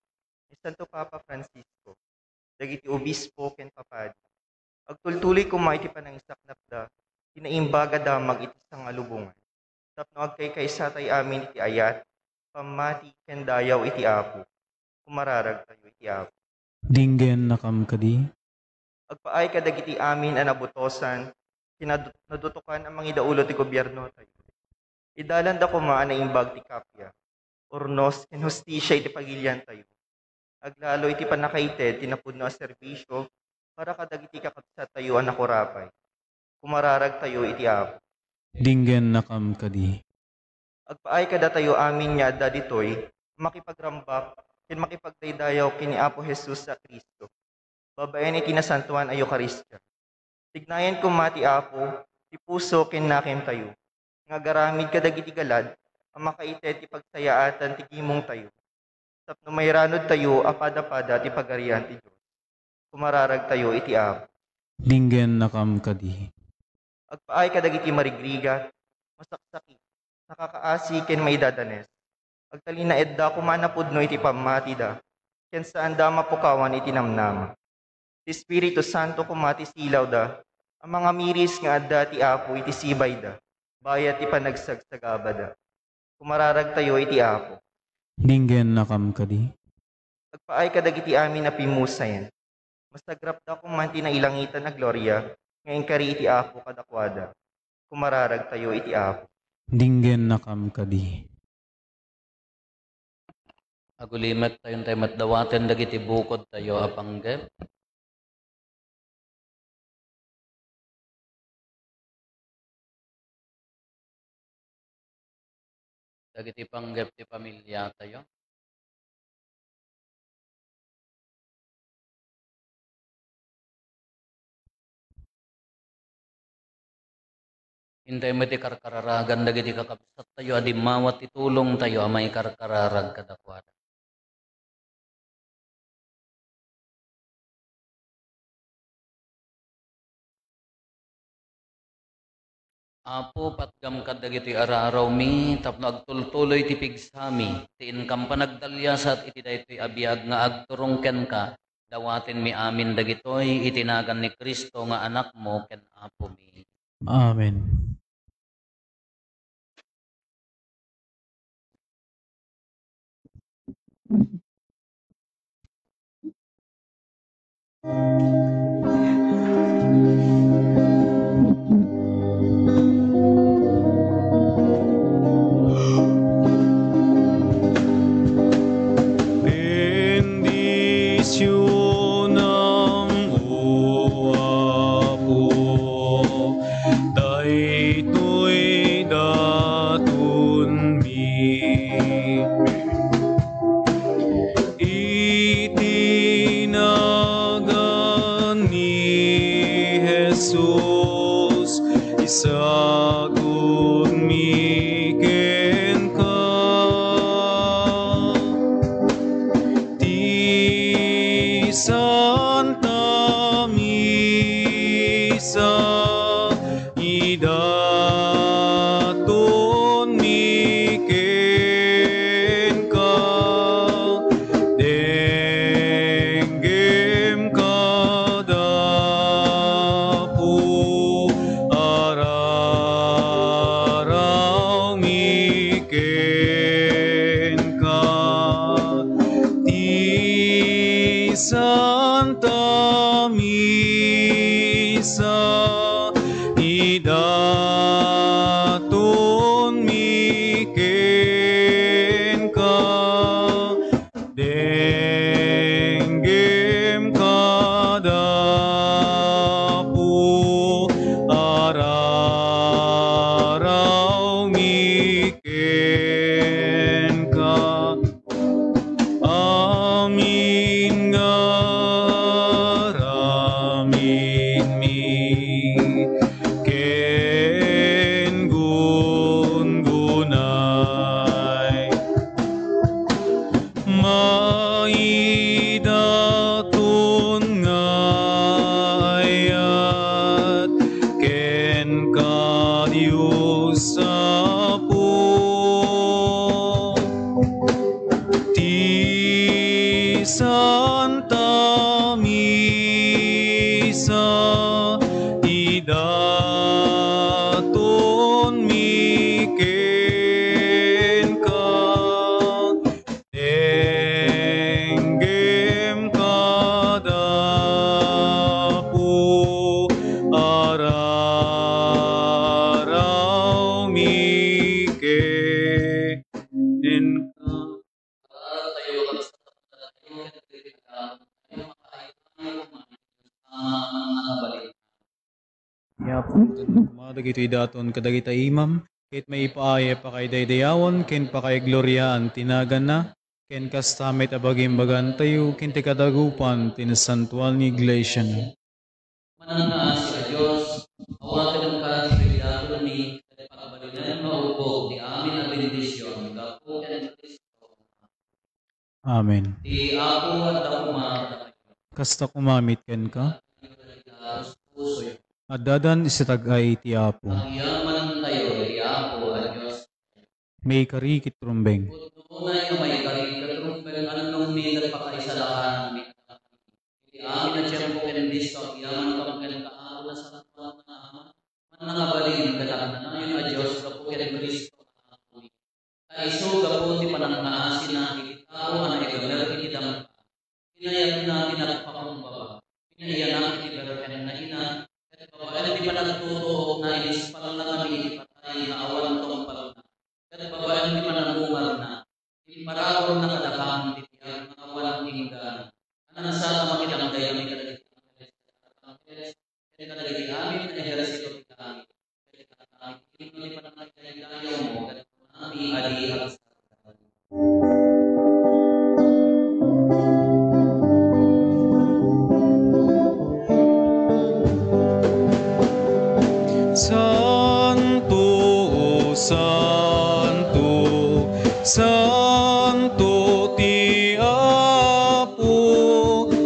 ni Santo Papa Francisco, dagiti obispo ken papadi. Agtultuloy koma iti panangisaknapda ti naimbag a damag iti sangalubongan, tapno agkaykaysatay amin iti ayat, pammati, ken dayaw iti Apo. Kumararagtayo iti Apo. Denggennakam kadi. Agpaay kadagiti amin a nabutosan ken nadu-, nadutokan a mangidaulo ti gobiernotayo. Idalanda koma a naimbag ti kappia, urnos, ken hustisia iti pagiliantayo. Aglalo iti pannakaited ti napudno a serbisio para kadagiti kakabsattayo a nakurapay. Kumararagtayo iti Apo. Denggennakam kadi. Agpaay kadatayo amin nga adda ditoy, makipagrambak ken makipagdaydayaw ken ni Apo Jesus a Cristo, babaen iti Nasantoan a Eukaristia. Tignayan koma ti Apo ti puso ken nakemtayo, nga agaramid kadagiti galad a makaited ti pagsayaatan ti gimongtayo, tapno mairanudtayo a padapada ti Pagarian ti Dios. Kumararagtayo iti Apo. Denggennakam kadi. Agpaay kadagiti marigrigat, masaksakit, nakakaasi, ken maidadanes. Agtalinaedda koma a napudno iti pammatida, ken saanda a mapukawan iti namnama. Ti Espiritu Santo koma ti silawda a mangamiris nga adda ti Apo iti sibayda, bayat ti panagsagsagabada. Kumararagtayo iti Apo. Denggennakam kadi. Agpaay kadagiti amin a pimmusayen. Masagrapda koma ti nailangitan a gloria nga inkari iti Apo kadakuada. Kumararagtayo iti Apo. Denggennakam kadi. Agulimek tayo, tay met dawaten dagiti bukodtayo a panggep. Dagiti panggep ti pamiliatayo. Intay met ti karkararagan dagiti kakabsat tayo a dimmawa ti tulongtayo a maikarkararag kadakuada. Apo, patgam kadagitoy ararawmi tapno agtultuloy ti pigsami, ti inkam panagdaliasat iti daytoy a biag nga agturong kenka. Dawatenmi amin dagitoy iti nagan ni Cristo nga Anakmo ken Apomi. Amen. Bendisyonam, O Apo, daytoy datonmi. Iti nagan ni Jesus, isagutmi kenka ti Santa Misa. Idatonmi kenka, denggem kada Apo, ararawmi kenka ti Santa Misa. Idatonmi kenka, denggem kada Apo, ararawmi kenka. Amin nga aramidmi ken gungunay, maidaton nga ayat kenka, Dios Apo. Ti Santa Misa, idatonmi kenka, denggem kada Apo, ararawmi kenka. Apo, itedmo koma dagitoy daton kadagiti imam, ket maipaay a pakaidaydayawen ken pakaigloriaan ti naganna, ken kasta met a bagimbagantayo ken ti kadagupan ti nasantoan nga iglesiana. Manangngaasi a Dios, awatenka ti pagdakami ket pagbalinen nga ubbog ti amin a bendision gapu ken Cristo. Amen. Ti Apo adda koma kadakayo. Kasta koma met kenka. Addadan iti tag-ay ti Apo. Agyamantayo iti Apo a Dios. Maikari ket rumbeng. Pudno unay nga maikari ket rumbeng, annongmi ket pakaisalakanan. Iti amin a tiempo ken disso, agyamankam kenka, Apo, nasantoan nga Ama, mannakabalin ket agnanayon a Dios gapu ken Cristo a Apomi. Ta isu gapu ti panangngaasina iti tao a naigamer iti daga. Inayatna ti nagpakumbaba, pinaiyanak iti Birhen nga Ina, ket babaen ti panagtutuokna, inispalna kami iti patay nga awan tungpalna, ket babaen ti panagungarna, imparagurna kadakami ti biag nga awan inggana. Anansa ta makidangdayami kadagiti angheles ken arkanghel, ken kadagiti amin nga ehersito ti langit, ket ikantami ti himno ti pannakaidaydayaw ken kunami a di agsardeng. Santo, Santo, Santo ti Apo,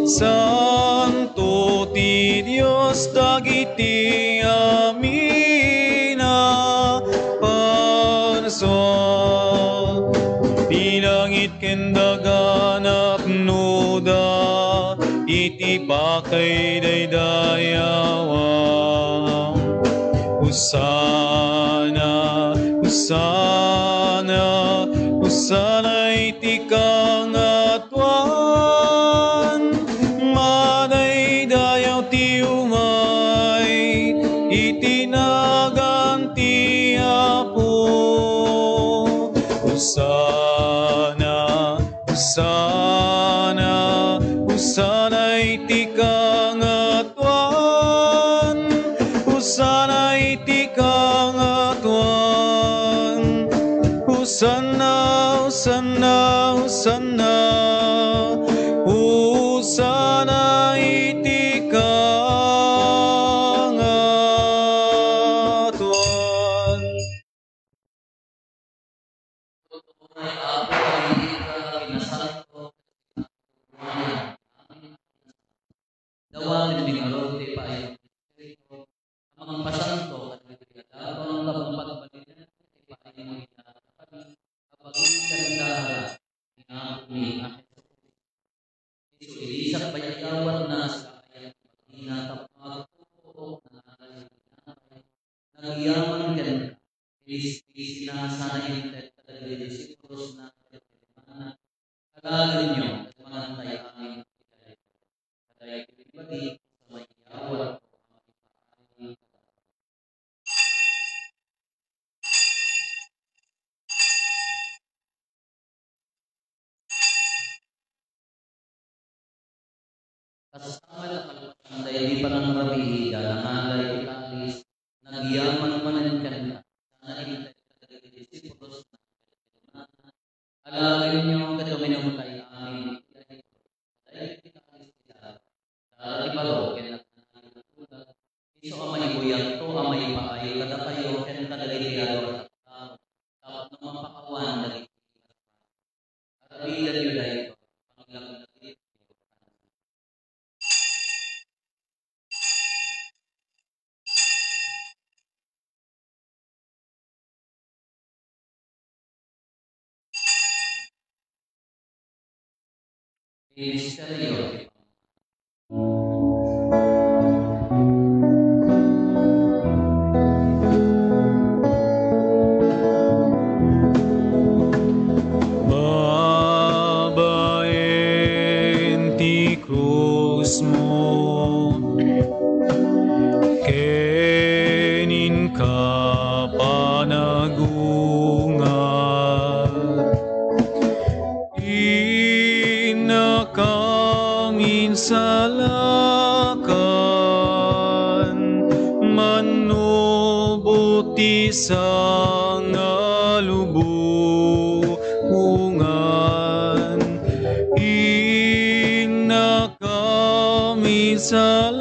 santo ti Dios dagiti amin a bansa. Ti langit ken daga napnoda iti pakaidaydayawan. Hosanna, Hosanna, Hosanna iti kangatuan. Madaydayaw ti umay iti nagan ti Apo. Hosanna, Hosanna, Hosanna iti kangatuan. Hosanna iti kangatuan. Hosanna, Hosanna, Hosanna. Hosanna iti kangatuan. Totoo nga Apo, a diay ka kinasanto, dawatenmi ngarud ti paaymo ti Espiritu a mangpasanto kadagiti adalak tapno pagbalinen ti paaymo iti adalak a paginggan ni Apomi a Jesu-Cristo. Isu idi sakbay a dawatna, sika ayan ti bagina tapno agtutuok nanalay ti tinapay. Nagyaman kenka, inispisina sana inted kadagiti disipulosna ket kinunana, "Alaenyo ket mangantay amin iti daytoy." Daytoy ti bagi a mayawatko a maipaay kadakayo. Kas sa met a kalpasan daydi panangrabii, nangalay ti kalis, nagyaman manen kenka, sana inted kadagiti disipulosna, "Alaenyo ket uminumkay amin iti daytoy." Daytoy ti kalis ti Apo, dara ti baro ken agnanayon a tulag, isu a maibuyatto a maipaay kadakayo ken kadagiti adu a tattao tapno mapakawan dagiti Aramidenyo daytoy, pangilaglagipyo. Misterio ti Babaen ti krusmo ken inka panagungar. Innakam insalakan, mannubo ti sangalubongan. Innakam insalakan,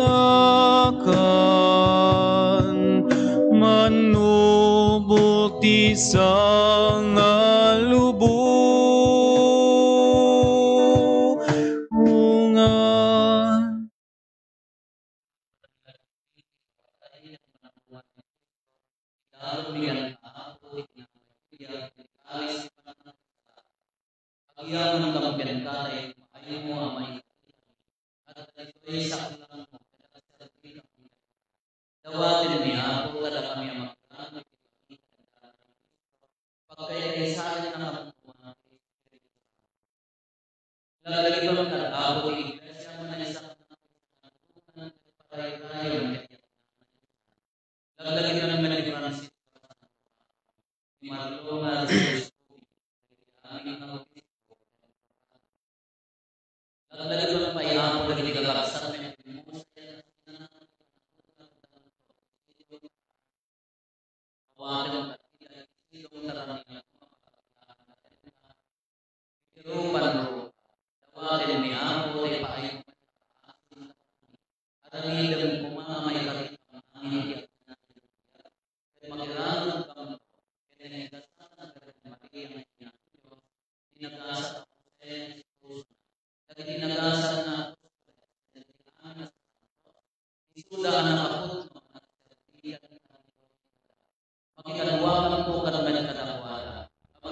mannubo ti sangalubongan. Agyamankam kenka ta impaaymo a maikkan. Ket daytoy saklanmo ket agserbikam. Dawatenmi, Apo, kadakami a magplano iti pagkaykaysayannakam koma iti Espiritu Santo. Laglagipen, Apo, ti Iglesia nga naisaknam iti panagtutunan ket parayrayen ket yatna. Laglagipen met ni Francisco, ni Marlon, ni Justo, ni Amin, ni Obispo. Laglagipen pay, Apo, dagiti kakabsat nga immusa Awaten pay iti sidong tarangina. Iti rupan rupa, dawatenmi, Apo, ti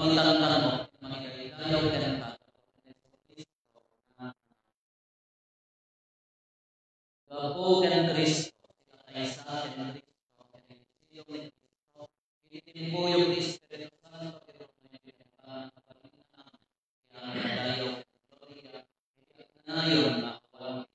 Mangtantanmo, mangidaydayaw kenka. Gapu ken Cristo, ti kaysa ken Cristo, ken Espiritu ni Cristo, iti timpuyog ti Espiritu Santo, ti ruknoy ken pannakabalinna, ti amin a dayaw ken gloria, iti agnanayon nga awan.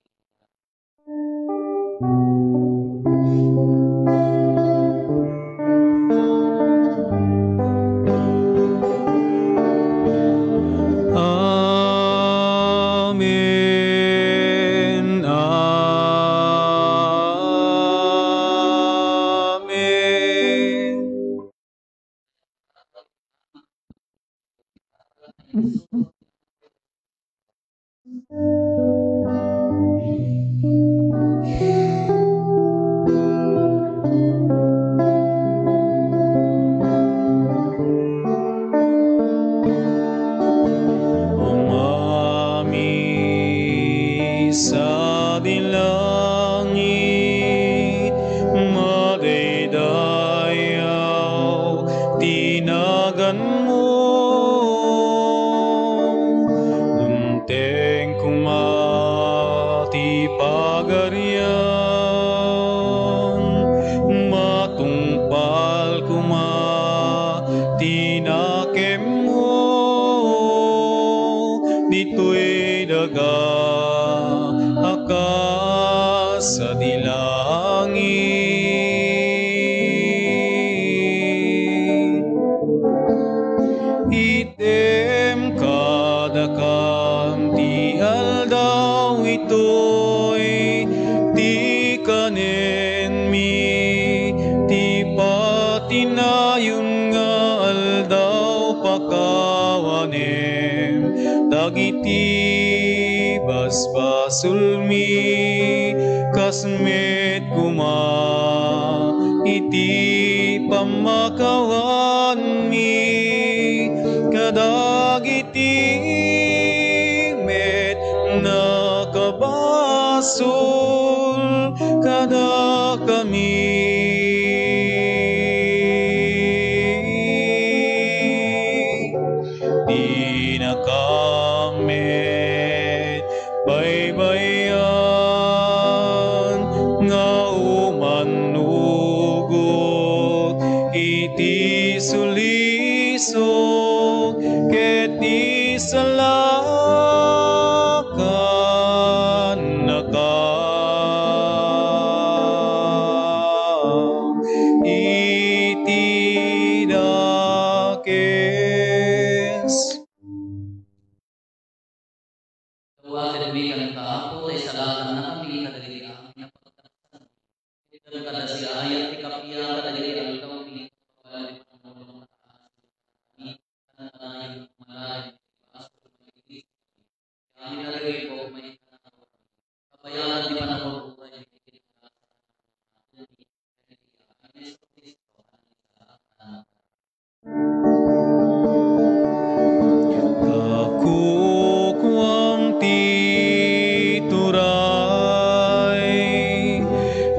Amen. Amen. Amami sadi langit, madaydayaw ti naganmo. Dumteng koma ti pagarian, matungpal koma ti nakemmo ditoy daga a kas sadi langit. Item kadakam ti aldaw itoy, ti kanenmi ti patinayon nga aldaw. Pakawanem dagiti basbasolmi, kas met koma iti pammakawanmi kadagiti met nakabasol kadakami. Dinakam met baybay-an nga umanugot iti sulisog ket isalakannaka iti dakes. Dawatenmi kenka, Apo, ta isalakannakami kadagiti amin a pagtaksam. Item kada siaayat ti kappia kadagiti aldaw, iti pagawid ti pannakabalin, ken kanayon malaen ti basol, iti amin a ribuk, maikkan a kabayagan ti panagurugay, iti Kakukuam ti turay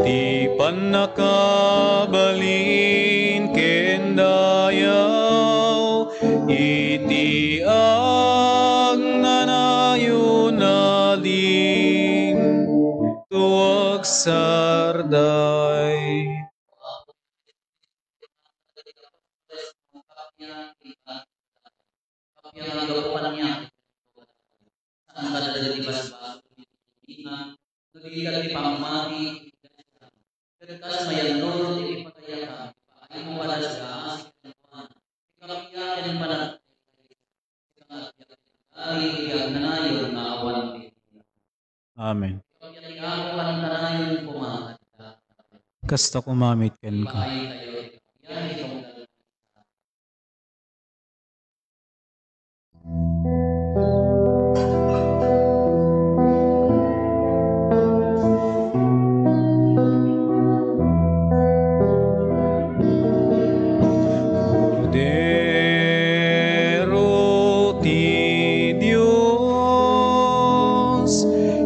ti pannakabalin ken dayaw iti agnanayon a dimteng agsarday. Saan kadagiti basbasol iti iman, no di kadagiti pammati iti kaniakan. Ket kas mayannurot iti pagayakam, ipaaymo kada siaasi kenkuana ti kappia ken panag-, iti agnanayon nga awan. Amen. Kasta koma met kenka. Kordero ti Dios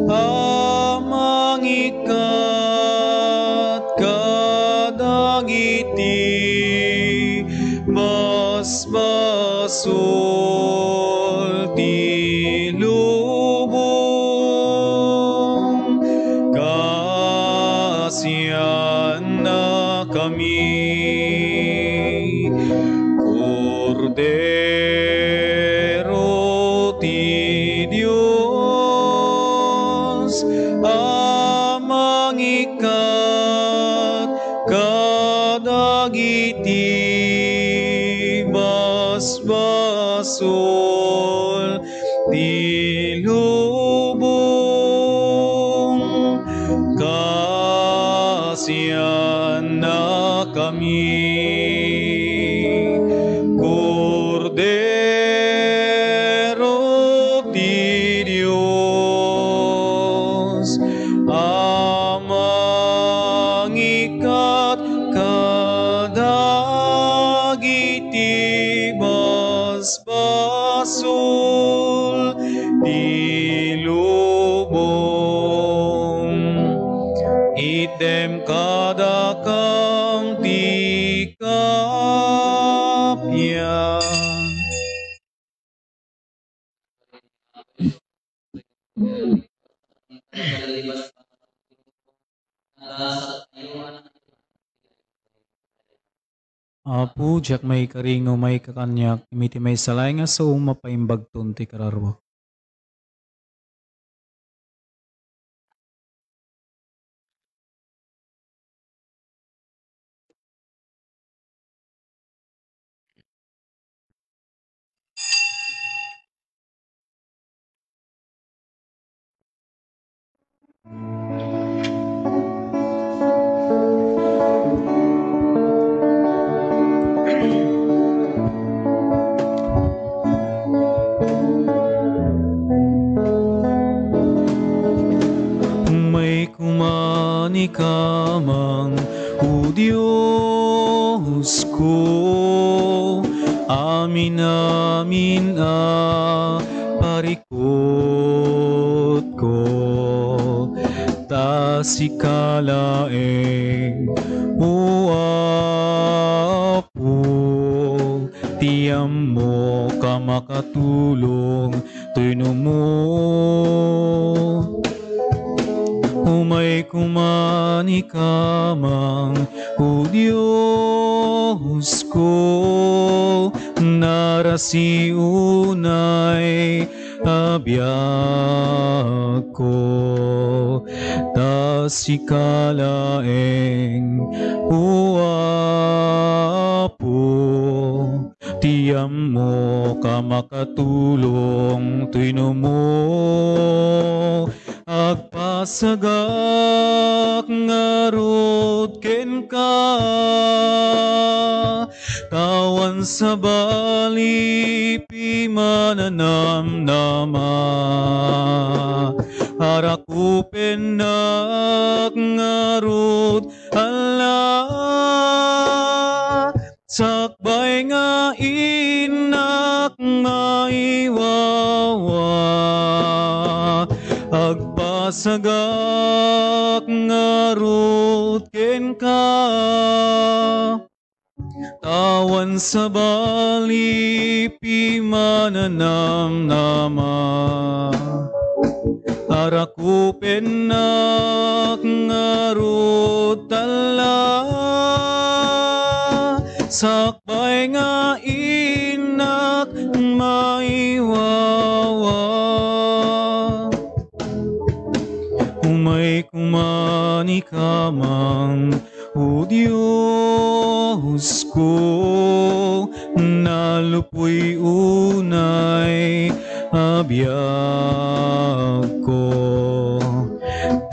a mangikkat kadagiti basol ti lubong, kasiannakami, Kordero ti Dios, a mangikkat kadagiti basbasol ti lubong, kasiannakami, Kordero ti Dios, a mangikkat kadagiti basbasol ti lubong. Itdem kadakam ti kappia. Apo, diak maikari nga umayka kaniak, iti maysa laeng a sao, mapaimbagton ti kararuak. Umay koma ni kamang, O Diosko, amin-amin a parikutko, ta sika laeng, O Apo, ti ammok a makatulong, Toy no mo, umay koma ni kamang, O Diosko, narasi unay a biagko, ta sika laeng, O Apo, ti ammok a makatulong. Toy no mo, agpasagak ngarud kenka, ta awan sabali pimananamnama, arakupennak ngarud, Allah. Sakbay nga innak maiwawa, agpasagak ngarud kenka. Ta awan sabali pimananamnama, arakupennak ngarud, Allah. Sakbay nga innak maiwawa, umay koma ni kamang, O Diosko, nalupoy unay a biagko,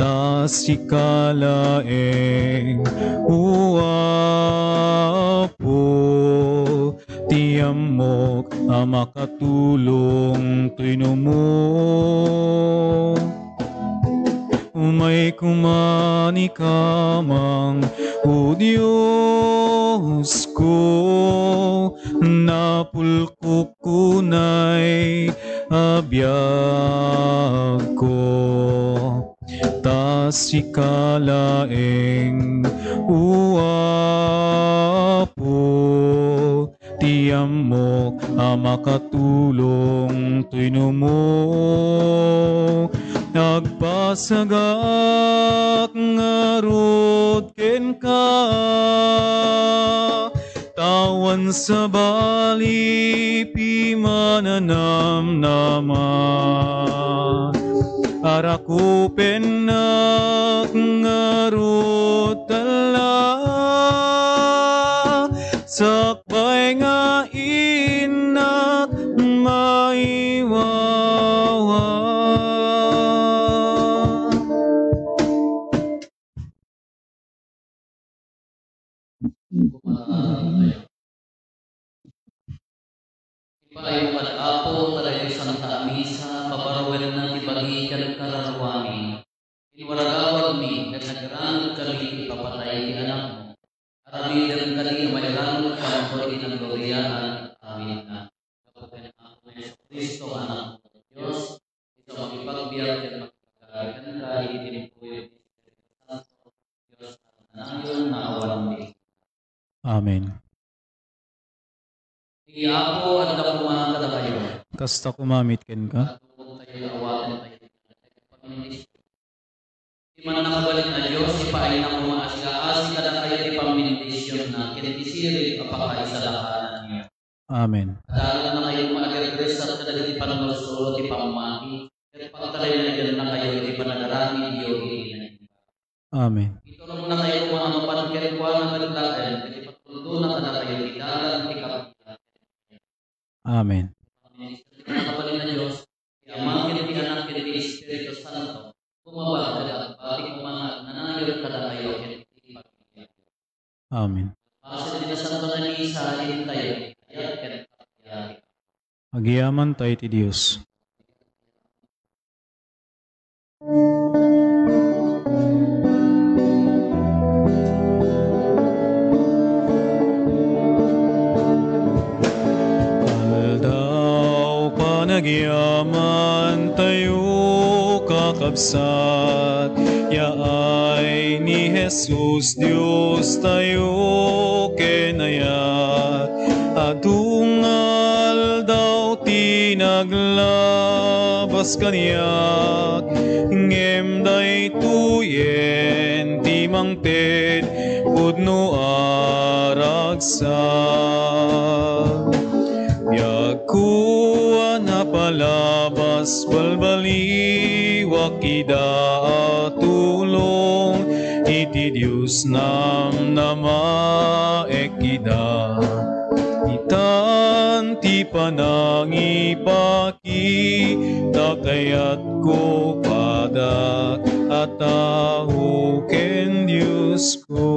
ta sika laeng, O Apo, ti ammok a makatulong. Toy no mo, umay koma ni kamang, O Diosko, napulkok unay a biagko, ta sika laeng, O Apo, ti ammok a makatulong toy numo. Agpasagak ngarud kenka, ta awan sabali pimananamnama. Arakupennak ngarud tella, sakbay nga innak maiwawa. Ipaaymo kad Apo, ta daytoy Santa a Misa, pabaruenna ti bagi ken kararuami. Inwaragawagmi ket nagrangedkami ti ipapatay ti Anakmo. Aramiden kadi a mairanod kanto iti naggloriaan. Amen. Gapu ken Apo Jesu-Cristo nga Anak ti Dios, isu a makipagbiag ken makipagari kenka iti timpuyog ti Espiritu Santo, Dios a nagkanayon nga awan di. Amen. Ti Apo adda koma kadakayo. Kasta koma met kenka. Adda koma kadakayo. Ti mannakabalin a Dios, ipaayna koma a sigaasi kadakayo ti pammendisionanna ken ti sirib a pakaisalakananyo. Amen. Adalannakayo koma a agresat kadagiti pannursuro ti pammati, ket pagtalaydayannakayo iti panagarangidyo iti naimbag. Amen. Ituronnakayo koma a mapan kenkuana met laeng, ket ipatuldona kadakayo ti dalan ti kabiit. Amen. Kabalin a Dios, ti Ama ken ti Anak ken ti Espiritu Santo, bumaba ket agbati koma nga agnanayon kadakayo ken ti pamilya. Amen. Pasen ti Nasanto a Misa, intayo, ayat ken pagbiag. Agyamankami iti Dios. Aldaw panagyamantayo, kakabsat, yaay ni Jesus, Diostayo ken ayat. Adu nga aldaw ti naglabas kaniak, ngem daytoyen ti mangted pudno a ragsak. Biagko a napalabas, balbaliwak ida a tulong, iti Dios namnamaek ida. Itan ti panangipaki, ta kayatko padak a tao ken Diosko.